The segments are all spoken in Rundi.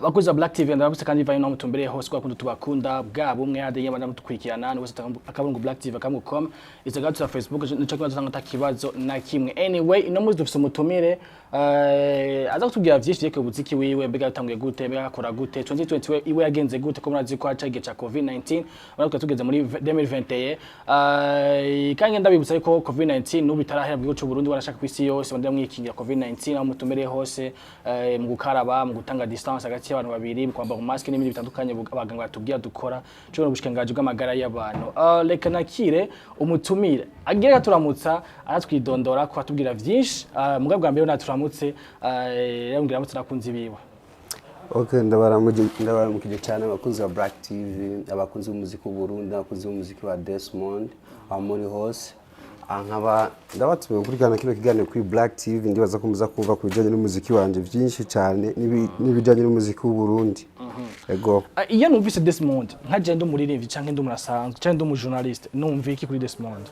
Abakozi ba Black TV, ndababutse kandi bivanye n'aho mutumbereye hose, kwa kundi tubakunda bwa bumwe hade yaba mudukurikirana ni wese @BlackTV.com, Instagram na Facebook, nico kibazo usanga atakibazo na kimwe. Anyway, ino muzi dufise umutumire aza kutubwira vyinshi vyerekeye umuziki wiwe. Mbega yatanguye gute? Mbega akora gute? 2020 iwe iwe yagenze gute? Ko murazi ko haca igihe ca COVID-19, urabona tugeze muri 2021. Kandi ndabibutsa yuko COVID-19 n'ubu itarahera mu gihugu c'u Burundi, warashaka kw'isi yose bandira mwikingira COVID-19 aho mutumbereye hose, mu gukaraba, mu gutanga distance hagati y'abantu babiri, mu kwambara mask n'ibindi bitandukanye abaganga batubwira dukora cyo n'ubushikiranganji bw'amagara y'abantu. Reka nakire umutumire agira turamutsa, aratwidondora ko atubwira vyinshi. Mugabo bwa mbere naturamutse, yambwira aramutse nakunzi biwe. Okay, ndabaramukije cyane abakunzi ba Black TV, abakunzi b'umuziki w'u Burundi, abakunzi b'umuziki wa Desmond aho muri hose. Nkaba ndabatumiye gukurikirana kino kiganiro kuri Black TV. Ndibaza ko muza kumva ku bijyanye n'umuziki wanje byinshi cyane n'ibijyanye n'umuziki w'u Burundi. Ego. Iyo numvise Desmond, nka je ndi umuririmbyi canke ndi umuntu asanzwe canke ndi umujournaliste, numva iki kuri Desmond?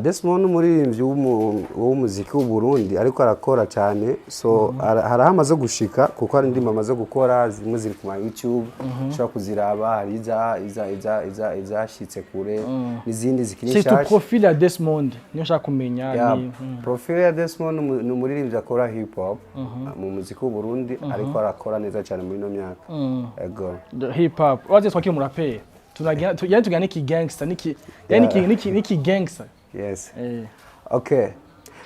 Desmond ni umuririmbyi w'umuziki w'u Burundi ariko arakora cyane, so hari aho amaze gushika kuko hari indirimbo amaze gukora, zimwe ziri ku ma YouTube ushobora kuziraba, hari izashitse kure n'izindi zikiri C'est tout. nshasha. Profil ya Desmond niyo nshaka kumenya. Ya, ni profile ya Desmond ni umuririmbyi akora hip hop mu muziki w'u Burundi, ariko arakora neza cyane muri ino myaka. Ego. The hip hop waje twakiri umuraperi tunagira yani tugira niki gangster niki yani niki gangster. Yes. Eh. Okay.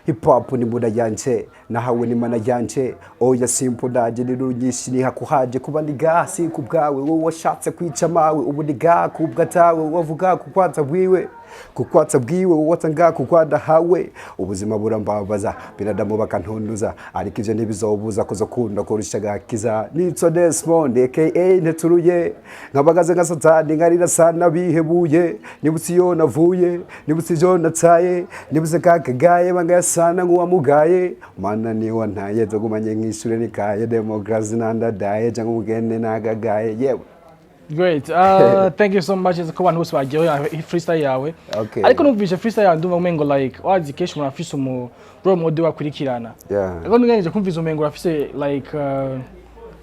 Hip hop ni muda yanje, nahawe ni mana yanje, oya simple ndaje ni runyinshi nihakuhaje kuba ndi gasi ku bwawe, wowe washatse kwica mawe, ubu ndi ga kubwa tawe wavuga kukwatsa bwiwe, kukwatsa bwiwe wowe watanga kukwadahawe. Ubuzima burambabaza, binadamu bakantunduza, ariko ivyo ntibizobuza kuzokunda kurusha gakiza. Nitwa Desmond aka Nteturuye, nkabagaze nka satani, nkarira sana bihebuye, nibutse iyo navuye, nibutse ivyo nataye, nibutse kakagaye bangayasana nk'uwamugaye. Mana niwa ntaye zogumanye nk'ishure nikaye demokrasi nandadaye cyangwa umugende nagagaye yewe. Great. Thank you so much ko abantu bose baryohewe freestyle yawe. Okay. Ariko numvise freestyle yawe ndumva umengo like wazi kenshi umuntu afise umu role model wakurikirana. Ariko ngejeje kumvise umengo urafise like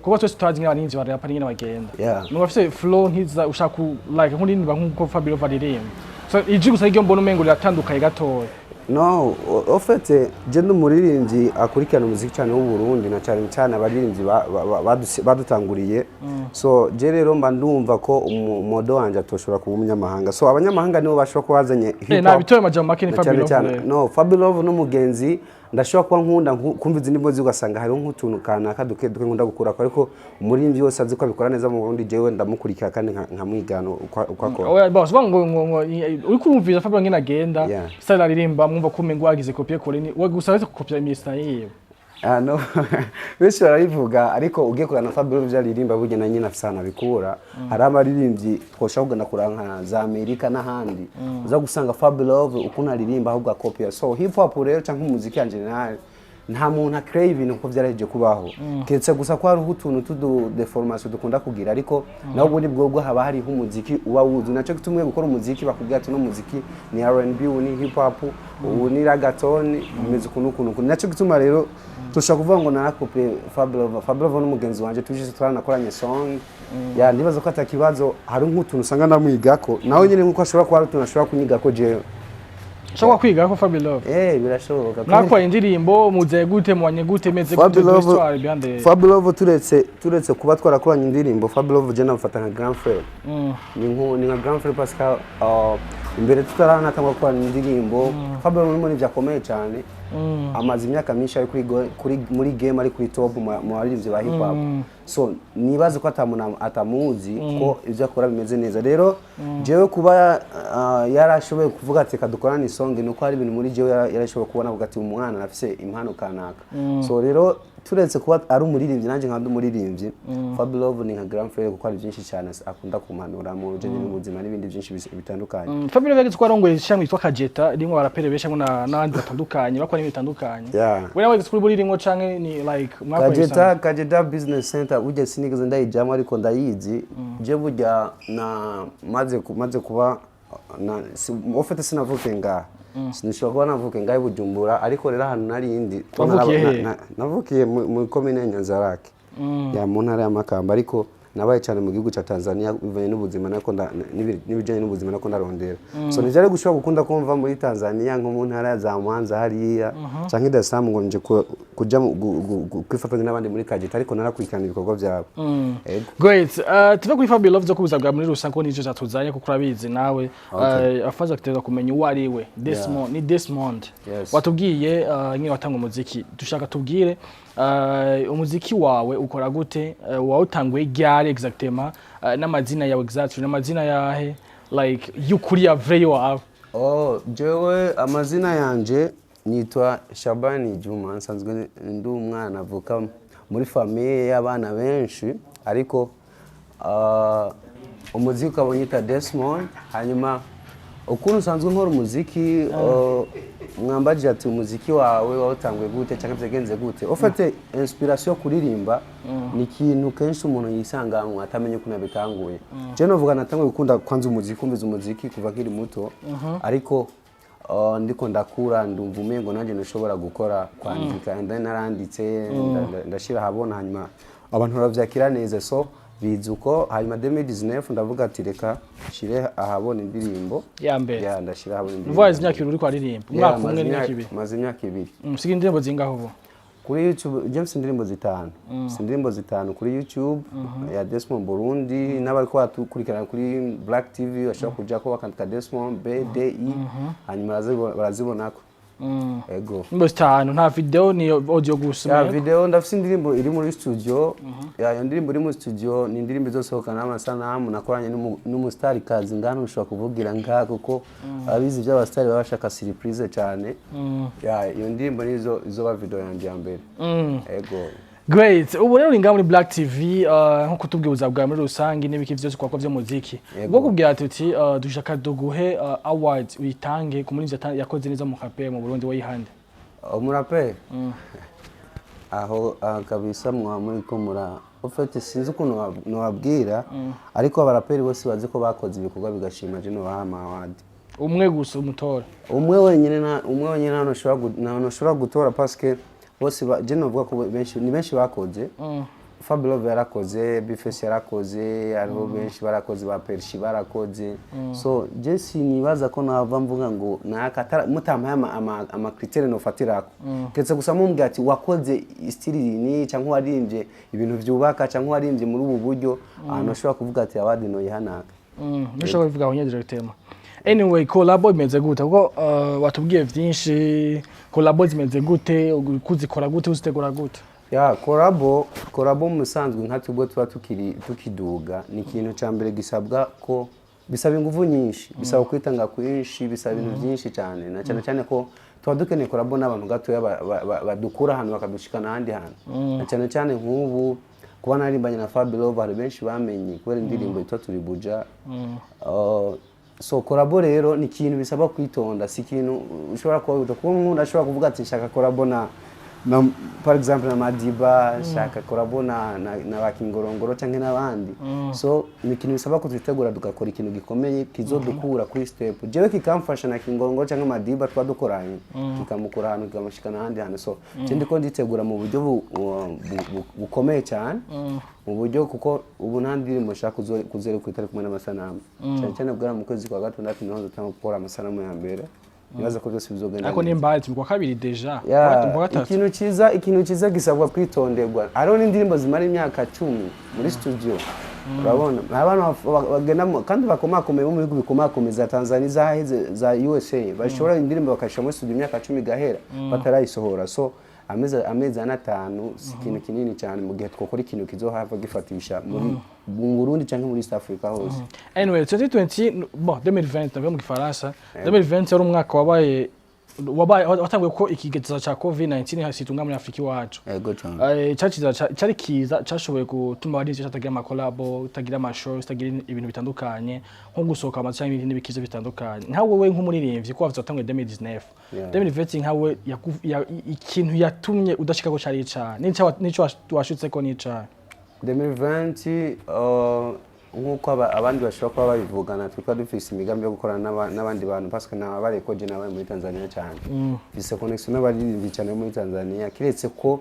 kuba twese tutazi nk'abarinzi ba rap nyine bagenda. Umengo afise flow nkiza ushaka like nk'uririmba nk'uko Fabio aririmba. So ijwi gusa iryo mbona umengo riratandukanye gatoya. No, au fait je ndi umuririmbyi akurikirana umuziki cyane w'u Burundi na cyane cyane abaririmbyi badutanguriye. So je rero mba ndumva ko umumodo wanje atoshobora kuba umunyamahanga, so abanyamahanga nibo bashobora kuba bazanye hip hop. Nabitoye amajambo make ni Na cyane Fabio cyane Love. No, Fabio Love n'umugenzi, ndashobora kuba nkunda kumva izindi ndirimbo ziwe, ugasanga hariho nk'utuntu kanaka duke duke nkunda gukurako, ariko umuririmbyi wese azi ko abikora neza mu Burundi, jewe ndamukurikira kandi nkamwigana uko akora. Oya boss, ngo uriko urumviriza Fabio ngene agenda, style aririmba, mwumva ko umengo wagize copier coller, ni we gusa wese gukopya imistyle yiwe. Ah, no. Benshi barabivuga, ariko ugiye kurana Fabio ivyo aririmba burya na nyine afise ahantu abikura. Hari abaririmbyi twoshobora kugenda kuraba nka za Amerika n'ahandi, uza gusanga Fabio Love ukuntu aririmba ahubwo akopia. So hip hop rero canke umuziki en general, nta muntu akreye ibintu kuko vyarahejeje kubaho, keretse gusa ko hariho utuntu tudu déformation dukunda kugira, ariko naho ubundi bwobwo haba hariho umuziki uba wuzi. Naco gitumwe gukora umuziki bakubwira ati uno muziki ni R&B, ubu ni hip hop, ubu ni reggaeton, bimeze ukuntu ukuntu ukuntu. Naco gituma rero tushobora kuvuga ngo narakope Fabio. Fabio n'umugenzi wanje, tuje twaranakoranye song ya, ndibaza ko atakibazo. Hari nk'utuntu usanga ndamwigako nawe nyine, nkuko ashobora kuba hari utuntu ashobora kunyigako jewe. Ushobora kwiga ko Fabio Love? Eh, birashoboka. Mwakora indirimbo muze gute, mubanye gute, meze gute? Fabio Love Histoire behind the Fabio Love, turetse kuba twarakoranye indirimbo, Fabio Love je namufata nka grand frère. Ni nka grand frère parce que imbere tutaranatangwa gukorana indirimbo, Fabio Love ni muri akomeye cyane, amaze imyaka myinshi ari kuri muri game, ari kuri top mu baririmbyi ba hip hop, so nibaze ko atamuntu atamuzi ko ibyo akora bimeze neza. Rero jewe kuba yarashoboye kuvuga ati reka dukorane isong, ni uko hari ibintu muri jewe yarashoboye kubona, avuga ati umwana arafise impano kanaka. So rero turetse kuba ari umuririmbyi nanjye nkaba ndi umuririmbyi, Fabio Love ni nka grand frère kuko hari byinshi cyane akunda kumpanura mu bijyanye n'ubuzima n'ibindi byinshi bitandukanye. Fabio Love yageze ko arongoye ishami ryitwa Kajeta rimwe abaraperi benshi hamwe n'abandi batandukanye bakora ibintu bitandukanye. We nawe kuri buri rimwe canke ni like mwakora Kajeta ibisanzwe? Kajeta Business Center burya sinigeze ndayijyamo, ariko ndayizi. Je burya na maze kuba na ufite sinavuke ngaha, sinishobora kuba navuke ngaha i Bujumbura, ariko rero ahantu nari ndi ko Wavukiye he? Navukiye muri komine ya Nyanzarake. Ya, mu ntara ya Makamba, ariko nabaye cyane mu gihugu cya Tanzania bivanye n'ubuzima nako n'ibijanye n'ubuzima nako ndarondera. So ntivyari gushobora gukunda kumva muri Tanzania, nko mu ntara za Mwanza hariya canke Dar es Salaam, ngo nje kuja kwifatanya n'abandi muri Kajita, ariko narakurikirana ibikorwa byabo. Ego. Great. Tuve kuri Fabi Love zo kubuza bwa muri rusange, ko nicyo cyatuzanye, kuko urabizi nawe. Afaza kuteza kumenya uwo ari we. Desmond ni Desmond. Yes. Watubwiye nyine watanga umuziki. Dushaka tubwire umuziki wawe ukora gute? Wawutanguye ryari exactement? N'amazina yawe exactly, n'amazina yahe, like y'ukuri ya vrai wawe? Oh, jewe amazina yanje nitwa Shabani Juma, nsanzwe ndi umwana avuka muri famille y'abana benshi, ariko umuziki ukaba unyita Desmond. Hanyuma ukuntu nsanzwe nkora umuziki, mwambajije ati umuziki wawe wawutanguye gute cyangwa byagenze gute? Ufite inspiration yo kuririmba ni ikintu kenshi umuntu yisanganwa atamenya ukuntu yabitanguye. Je novuga natanguye gukunda kwanza umuziki, kumviza umuziki kuva nkiri muto, ariko ndiko ndakura ndumva umengo nanjye nashobora gukora, kwandika, and then naranditse, ndashira ahabona, hanyuma abantu baravyakira neza, so biza uko. Hanyuma 2019 ndavuga ati reka shire ahabona indirimbo Ya mbere. Ya, ndashira ahabona indirimbo. Nuvuga izi myaka 2 uriko aririmba? Yeah, Umwaka umwe maze n'imyaka 2? Maze imyaka 2. Usiga indirimbo zingaho ubu? Kuri YouTube James indirimbo zitanu. Si indirimbo zitanu kuri YouTube ya Desmond Burundi, n'abariko batukurikirana kuri Black TV bashobora kujako bakandika Desmond BDI, hanyuma barazibonako. Ego. Indirimbo zitanu, nta video, ni audio gusa? Ya, Umengo? video ndafise indirimbo iri muri studio. Ya, iyo ndirimbo iri muri studio ni indirimbo izosohoka n'amasanamu nakoranye n'umustarikazi ngano ushobora kuvugira ngaha, kuko abizi iby'abasitari baba bashaka surprise cyane. Ya, iyo ndirimbo nizo izoba video yanjye ya mbere. Ego. Great. Ubu rero uri ngaha muri Black TV, nko kutubwira ubuzima bwawe muri rusange n'ibiki vyose kwako vy'umuziki. Yego. Ubwo kubwira ati uti dushaka duguhe award uyitange ku muririmbyi yakoze neza mu kape mu Burundi, wayihande? Umuraperi aho aha kabisa mwa muri ko mura ufite, sinzi ukuntu nobabwira, ariko abaraperi bose bazi ko bakoze ibikorwa bigashima, je nobaha ama award. Umwe gusa umutora. Umwe wenyine umwe wenyine nta ntushobora gutora, parce que bose je novuga ko benshi ni benshi bakoze. Fabulove yarakoze, Bifesi yarakoze, hariho benshi barakoze, ba Pershi barakoze. So je sinibaza ko nava mvuga ngo naka mutampaye ama critères nofatirako, keretse gusa mumbwira ati wakoze style ni cyangwa waririmbye ibintu vyubaka cyangwa waririmbye muri ubu buryo, ahantu ushobora kuvuga ati award noyihanaka. Ntushobora kubivuga aho nyine directement. Anyway, collabo imeze gute? Kuko watubwiye vyinshi, collabo zimeze gute? Kuzikora gute? Uzitegura gute? Ya, collabo mu musanzwe nka twebwe tuba tukiri tukiduga, ni ikintu cya mbere gisabwa ko bisaba ingufu nyinshi, bisaba kwitanga kwinshi, bisaba ibintu byinshi cyane, na cyane cyane ko tuba dukeneye collabo n'abantu gatoya badukura ahantu bakadushikana ahandi hantu, na cyane cyane nk'ubu kuba naririmbanye na Fabio, hari benshi bamenye kubera indirimbo yitwa Turi Buja. So collabo rero ni ikintu bisaba kwitonda, si ikintu ushobora kuba kuba umuntu ashobora kuvuga ati nshaka collabo na par exemple na Madiba, shaka collabo na Bakingorongoro cyangwa n'abandi. So ni ikintu bisaba ko twitegura, tugakora ikintu gikomeye kizodukura kuri step, jewe kikamfasha na Kingorongoro cyangwa Madiba twa dukoranye, kikamukura ahantu kikamushikana ahandi hantu. So je ndiko nditegura mu buryo bukomeye cyane, mu buryo kuko ubu nta ndirimbo nshaka kuzereka itari kumwe n'amasanamu, cyane cyane guhera mu kwezi kwa gatandatu niho nzotanga gukora amasanamu ya mbere. Nibaza ko byose bizogenda Ariko neza. nimba mu kwa kabiri déjà. Ya, Mu kwa gatatu. ikintu cyiza gisabwa kwitonderwa. Hariho n'indirimbo zimara imyaka 10 muri studio. Urabona hari abantu bagenda kandi bakomakomeye bo mu bihugu bikomakomeye za Tanzania, za za USA, bashobora indirimbo bakayishyira muri studio imyaka 10 igahera batarayisohora. So amezi 4, 5 si ikintu kinini cyane mu gihe twakora ikintu kizohava gifatisha muri mu Burundi cyangwa muri East Africa hose. Anyway, 2020, bon, 2020 ndavuga mu gifaransa, 2020 yari umwaka wabaye watanguye ko ikigezo ca COVID-19 hasitunga muri Afrika iwacu. Ego cyane. Cari kiza cashoboye gutuma abarinzi batagira amakolabo, utagira amashow, utagira ibintu bitandukanye nko gusohoka amazu cyangwa ibindi bikizo bitandukanye. Nka wewe nk'umuririmbyi, ko wavuze watanguye 2019, 2020, nkawe ikintu yatumye udashika ko cari icaha, nico washutseko n'icaha? 2020, nk'uko abandi bashobora kuba babivuga, natwe twari dufise imigambi yo gukorana n'abandi bantu, parce que nabareko ko je nabaye muri Tanzania cyane, mfise connexion n'abaririmbyi cyane bo muri Tanzania, kiretse ko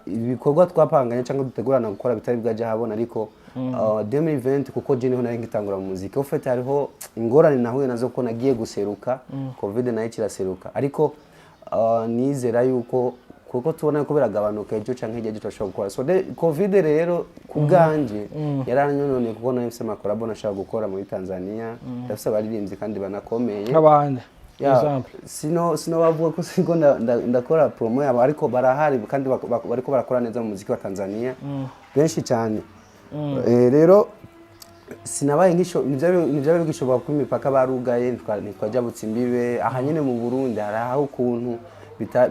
Ibikorwa twapanganye cyangwa dutegurana gukora bitari bwajya ahabona, ariko 2020, kuko je niho nari ngitangura mu muziki, au fait hariho ingorane nahuye nazo ko nagiye guseruka, COVID nayo kiraseruka. Ariko nizera yuko kuko tubona ko biragabanuka, ejo canke hirya ejo turashobora gukora. So COVID rero ku bwanje yaranyononeye, kuko nari mfise ama collabo nashaka gukora muri Tanzania, ndafise abaririmbyi kandi banakomeye. Nk'abandi? Ya, Example. sino bavuga ko siko ndakora promo yabo, ariko barahari kandi bariko barakora neza mu muziki wa Tanzania, benshi cyane. Rero sinabaye nk'isho, ntibyaba bigishoboka kuko imipaka barugaye, ntitwajabutse imbibe. Aha nyine mu Burundi hari aho ukuntu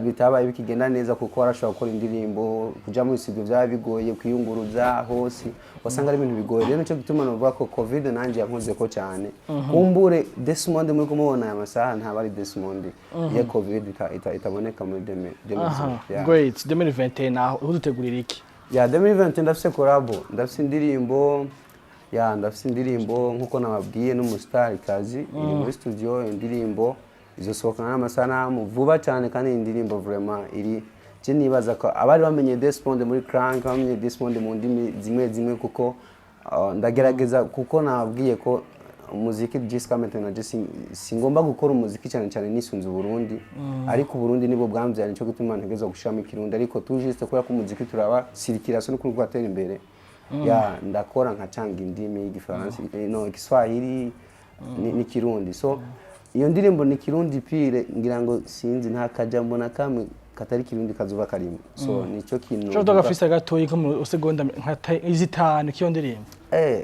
bitabaye bikigenda neza, kuko warashobora gukora indirimbo, kuja muri studio byaba bigoye, kwiyunguruza hose wasanga ari ibintu bigoye. Rero nicyo gituma novuga ko COVID nanjye yankozeko cyane. Kumbure Desmond muri kumubona aya masaha ntaba ari Desmond iyo COVID itaboneka muri 2020. Yeah. Great. 2021 naho udutegurira iki? Ya, 2020 ndafise collabo, ndafise indirimbo. Ya, ndafise indirimbo nkuko nababwiye n'umustar kazi iri muri studio. Indirimbo izosohokana n'amasanamu vuba cyane, kandi iyi ndirimbo vraiment iri, je nibaza ko abari bamenye Desmond muri Crank, bamenye Desmond mu ndimi zimwe zimwe, kuko ndagerageza, kuko nababwiye ko umuziki jusqu'à maintenant je singomba gukora umuziki cyane cyane nisunze Uburundi, ariko Uburundi nibwo bwamvyaye, nico gituma ntegerezwa gushiramo Ikirundi. Ariko tout juste kubera ko umuziki turaba circulation n'ukuntu twatera imbere, ya, ndakora nkacanga indimi y'Igifaransa, no Igiswahili n'Ikirundi. So iyo ndirimbo ni Kirundi pure, ngira ngo sinzi, nta kajambo na kamwe katari Kirundi kazuba karimo. So nico kintu. Cyo gafise gatoyi ko mu segonda nka 5 kiyo ndirimbo.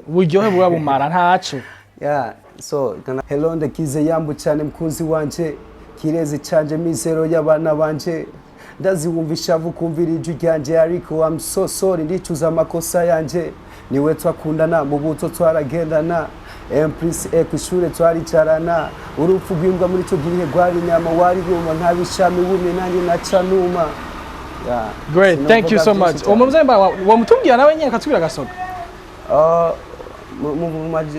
Uburyohe buba bumara ntaco. Yeah, so kana hello, ndakize, yambu cyane mkunzi wanje, kirezi canje, mizero y'abana banje, ndaziwumva ishavu kumvira ijwi ryanje, ariko I'm so sorry, ndicuza amakosa yanje. Niwe twakundana mu buto, twaragendana M plus E, kw'ishure twaricarana. Urupfu rw'imbwa muri ico gihe rwari inyama, wari ruma nk'abishami wumye, nanjye naca numa. Yeah. Great, thank you so Sinovuga much. byinshi Uwo cyane. muzemba wamutubwira nawe nyene akatubwira agasoga.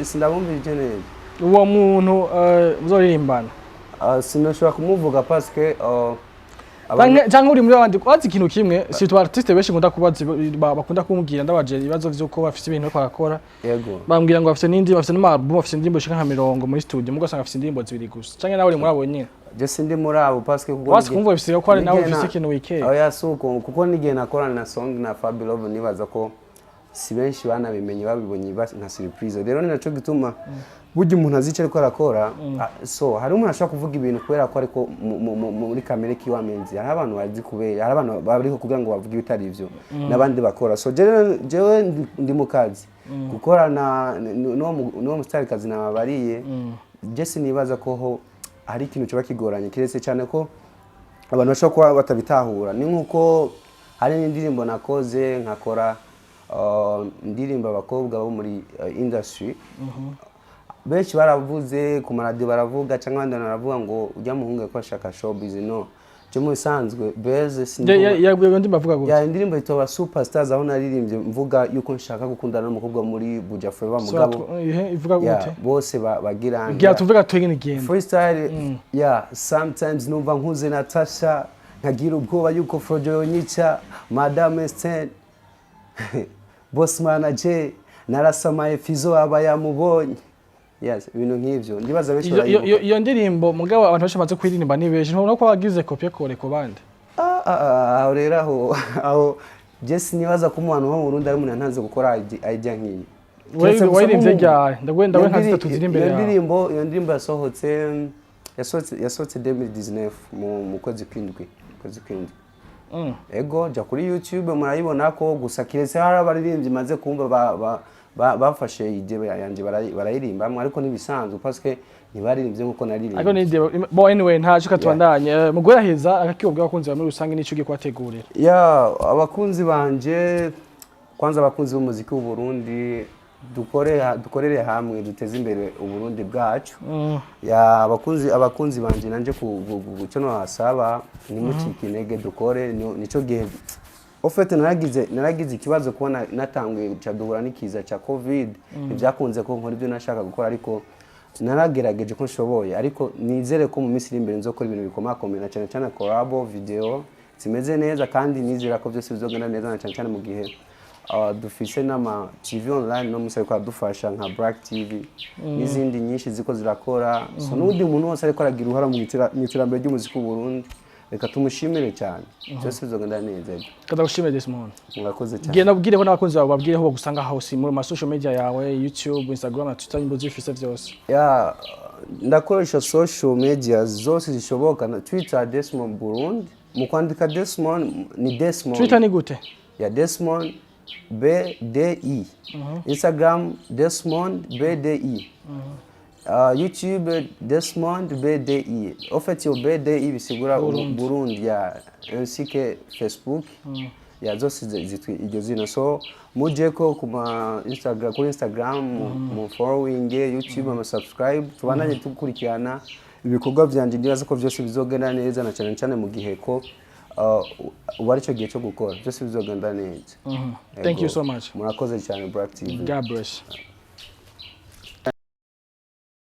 Sindabumvirije neza. Uwo muntu muzoririmbana. Sinashobora kumuvuga parce que abantu- Canke uri muri abandi wazi ikintu kimwe, si tu artiste benshi nkunda kubaza, bakunda kumbwira, ndabaje ibibazo vy'uko bafise ibintu bariko barakora, bambwira ngo bafise n'indi, bafise n'ama album, bafise indirimbo ishika nka 40 muri studio, mugo usanga bafise indirimbo zibiri gusa. Canke nawe uri muri abo nyene? Je sindi muri abo parce que kuko Wasi kumva bifise ko ari nawe n'igihe ufise ikintu wikeka. Oya, si uko, kuko n'igihe nakorana na song na Fabilove, nibaza ko si benshi banabimenye, babibonye nka surprise. Rero ni naco gituma burya umuntu azi icyo ariko arakora. So hari umuntu ashobora kuvuga ibintu kubera ko ariko muri kamere kiwamenzi, hari abantu bazi kubera, hari abantu bariko kugira ngo bavuge ibitari ivyo n'abandi bakora. So jewe ndi mu kazi gukorana n'uwo mustarikazi nababariye. Je sinibaza ko ho hari ikintu kiba kigoranye, kiretse cyane ko abantu bashobora kuba batabitahura. Ni nk'uko hari n'indirimbo nakoze, nkakora indirimbo abakobwa bo muri industry benshi baravuze ku maradiyo, baravuga cyangwa abandi baravuga ngo ujya muhungu ko ashaka showbiz. No je mu bisanzwe beze Iyo ndimba avuga gute? Ya, indirimbo yitwa Superstars, aho naririmbye mvuga yuko nshaka gukundana n'umukobwa muri Buja Flava, mugabo Ivuga ya, gute? Bose bagira Gira tuvuga twege nigenda. Freestyle, yeah. Sometimes numva nkuze Natasha, nkagira ubwoba yuko Frojo yonyica, Madame Sten, boss manager narasamaye, Fizo aba yamubonye. Yes, ibintu nk'ivyo ndibaza benshi barayibuka. Iyo ndirimbo, mugabo abantu benshi bamaze kuririmba ni benshi, ntubona ko wagize copier-coller ku bandi? Aho rero aho je sinibaza ko umuntu wo mu Burundi ari umuntu yantanze gukora idea nk'iyi. Keretse gusa Waririmbye nk'umuntu. ryari? Ndawe Iyo nka zitatu ziri imbere iyo yawe. ndirimbo yasohotse 2019 mu kwezi kw'indwi, kwezi kw'indwi. Ego, jya kuri YouTube murayibona ko gusa kiretse hari abaririmbyi maze kumva bafashe idée yanjye barayirimbamwo, ariko ntibisanzwe parce que ntibaririmbye nkuko naririmbye. Ariko ni idée bo. Anyway, ntaco katubandanye mu guheraheza, akakibwa abakunzi bawe muri rusange n'ico ugiye kubategurira. Ya, abakunzi banje, kwanza abakunzi b'umuziki w'u Burundi, dukorere hamwe duteze imbere Uburundi bwacu. Ya, abakunzi banje nanje cyo nabasaba, ntimucike intege, dukore, nico gihe. Au fait naragize ikibazo kubona natanguye ca duhura n'ikiza ca COVID, ntibyakunze ko nkora ibyo nashaka gukora, ariko naragerageje ko nshoboye. Ariko nizere ko mu minsi iri imbere nzokora ibintu bikomakomeye, na cyane cyane collabo video. zimeze neza, kandi nizera ko byose bizogenda neza, na cyane cyane mu gihe dufise n'ama TV online no musi ariko aradufasha nka Black TV n'izindi nyinshi ziko zirakora. So n'undi muntu wese ariko aragira uruhara mu iterambere ry'umuziki w'u Burundi, reka tumushimire cyane. Byose bizogenda neza. Kaza gushimira, Desmond. Murakoze cyane. Genda ubwireho n'abakunzi bawe, babwireho bagusanga hose muri ma social media yawe, YouTube, Instagram na Twitter, nimba uzifise vyose. Ya, ndakoresha social media zose zishoboka, na Twitter Desmond Burundi. Mu kwandika Desmond ni Desmond. Twitter ni gute? Ya, Desmond BDI. Instagram Desmond BDI. YouTube Desmond BDI. En fait, iyo BDI bisigura Burundi, ya, ainsi que Facebook. Ya, zose zitwa iryo zina. So mujeko ku ma Instagram, kuri Instagram mu following, YouTube ama subscribe, tubandanye tukurikirana ibikorwa vyanje. Ndibaza ko vyose bizogenda neza, na cyane cyane mu gihe ko ubu ari cyo gihe cyo gukora, byose bizogenda neza. Thank you Ego. so much. Murakoze cyane, Black TV. God bless.